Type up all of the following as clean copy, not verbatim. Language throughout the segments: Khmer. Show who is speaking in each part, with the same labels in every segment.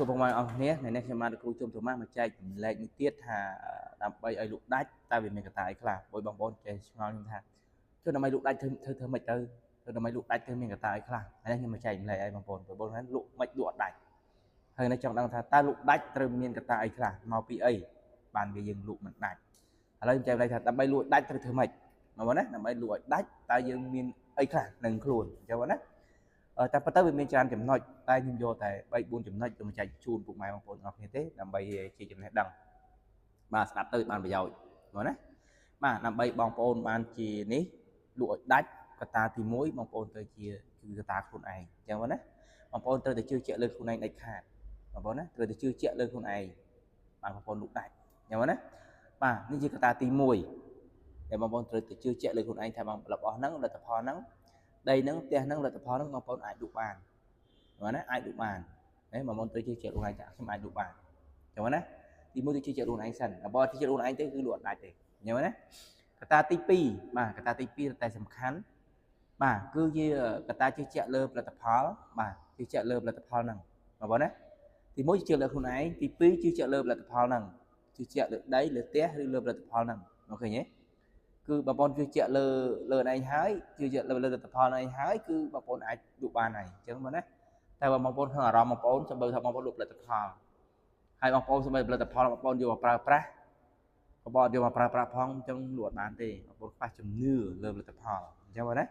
Speaker 1: សួរពុកម៉ែអស់គ្នាថ្ងៃនេះខ្ញុំបាទលោកគ្រូជុំធម្មមកចែករំលែកមួយទៀតថាដើម្បីឲ្យលក់ដាច់តើវាមានកត្តាអីខ្លះព្រោះបងប្អូនចេះឆ្ងល់ខ្ញុំថាជួយដើម្បីលក់ដាច់ធ្វើធ្វើធ្វើម៉េចទៅធ្វើដើម្បីលក់ដាច់ធ្វើមានកត្តាអីខ្លះហើយនេះខ្ញុំមកចែករំលែកឲ្យបងប្អូនព្រោះបងប្អូនលក់មិនលក់អត់ដាច់ហើយនេះចង់ដឹងថាតើលក់ដាច់ត្រូវមានកត្តាអីខ្លះមកពីអីបានវាយើងលក់មិនដាច់ឥឡូវខ្ញុំចែករំលែកថាដើម្បីលក់ដាច់ត្រូវធ្វើម៉េចបងប្អូនណាដើម្បីលក់ឲ្យដាច់តើយើងមានអីខ្លះនឹងខ្លួនអញ្ចឹងណា តែប៉ុន្តែវាមានច្រើនចំណុចតែខ្ញុំយកតែ3 4ចំណុចទៅមកចែកជូនពុកម៉ែបងប្អូនទាំងអស់គ្នាទេដើម្បីជាចំណេះដឹងបាទស្ដាប់ទៅបានប្រយោជន៍បងណាបាទដើម្បីបងប្អូនបានជានេះលក់ឲ្យដាច់កត្តាទី1បងប្អូនត្រូវជាគឺកត្តាខ្លួនឯងអញ្ចឹងបងណាបងប្អូនត្រូវតែជឿជាក់លើខ្លួនឯងដាច់ខាតបងប្អូនណាត្រូវតែជឿជាក់លើខ្លួនឯងបាទបងប្អូនលក់ដាច់អញ្ចឹងបងណាបាទនេះជាកត្តាទី1ដែលបងប្អូនត្រូវតែជឿជាក់លើខ្លួនឯងថាបងរបស់ហ្នឹងលទ្ធផលហ្នឹង ដីហ្នឹងផ្ទះហ្នឹងលទ្ធផលហ្នឹងបងប្អូនអាចលក់បានបាទណាអាចលក់បានណាបងប្អូនត្រូវជឿជាក់ខ្លួនឯងថាខ្ញុំអាចលក់បានចឹងណាទីមួយគឺជឿជាក់ខ្លួនឯងសិនបើជឿជាក់ខ្លួនឯងទេគឺលក់អត់ដាច់ទេអញ្ចឹងណាកត្តាទី2បាទកត្តាទី2តែសំខាន់បាទគឺជាកត្តាជឿជាក់លើផលិតផលបាទជឿជាក់លើផលិតផលហ្នឹងបងប្អូនណាទី1ជឿជាក់លើខ្លួនឯងទី2ជឿជាក់លើផលិតផលហ្នឹងជឿជាក់លើដីលើផ្ទះឬលើផលិតផលហ្នឹងមកឃើញទេ គឺបងប្អូនជឿជាក់លើលើឯងហើយជឿជាក់លើលើលទ្ធផលឯងហើយគឺបងប្អូនអាចលក់បានហើយអញ្ចឹងបងណាតែបើបងប្អូនក្នុងអារម្មណ៍បងប្អូនសូម្បីថាបងប្អូនលក់ផលិតផលហើយបងប្អូនសូម្បីផលិតផលបងប្អូនយកមកប្រើប្រាស់បងប្អូនយកមកប្រើប្រាស់ផងអញ្ចឹងលក់អត់បានទេបងប្អូនខ្វះជំនឿលើផលិតផលអញ្ចឹងបងណា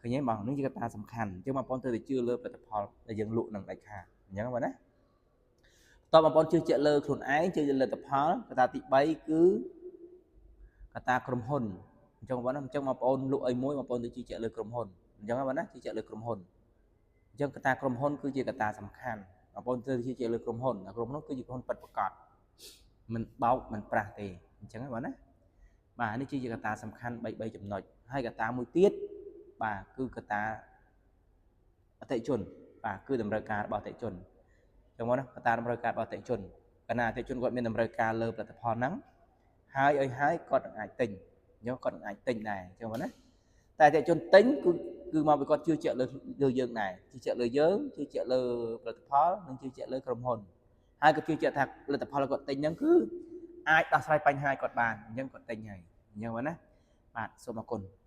Speaker 1: ឃើញទេបងនេះជាកត្តាសំខាន់អញ្ចឹងបងប្អូនត្រូវតែជឿលើផលិតផលដែលយើងលក់នឹងដាច់ខាតអញ្ចឹងបងណាតើបងប្អូនជឿជាក់លើខ្លួនឯងជឿលើលទ្ធផលកត្តាទី3គឺកត្តាក្រុមហ៊ុនអញ្ចឹងបងណាអញ្ចឹងបងប្អូនលក់អីមួយបងប្អូនទៅជឿជាក់លើក្រុមហ៊ុនអញ្ចឹងបងណាជឿជាក់លើក្រុមហ៊ុនអញ្ចឹងកត្តាក្រុមហ៊ុនគឺជាកត្តាសំខាន់បងប្អូនត្រូវជឿជាក់លើក្រុមហ៊ុនក្រុមហ៊ុនគឺជាក្រុមហ៊ុនពិតប្រាកដមិនបោកមិនប្រាស់ទេអញ្ចឹងបងណាបាទនេះជាកត្តាសំខាន់3 3ចំណុចហើយកត្តាមួយទៀតបាទគឺកត្តាអតិជនបាទគឺតម្រូវការរបស់អតិជនអញ្ចឹងបងណាកត្តាតម្រូវការរបស់អតិជនកាលណាអតិជនគាត់មានតម្រូវការលើផលិតផលហ្នឹងហើយឲ្យហើយគាត់នឹងអាចទិញអញ្ចឹងគាត់នឹងអាចទិញដែរអញ្ចឹងបងណាតែអតិជនទិញគឺគឺមកពីគាត់ជឿជាក់លើលើយើងដែរជឿជាក់លើយើងជឿជាក់លើផលិតផលនិងជឿជាក់លើក្រុមហ៊ុនហើយក៏ជឿជាក់ថាផលិតផលគាត់ទិញហ្នឹងគឺអាចដោះស្រាយបញ្ហាឲ្យគាត់បានអញ្ចឹងគាត់ទិញហើយអញ្ចឹងបងណាបាទសូមអរគុណ។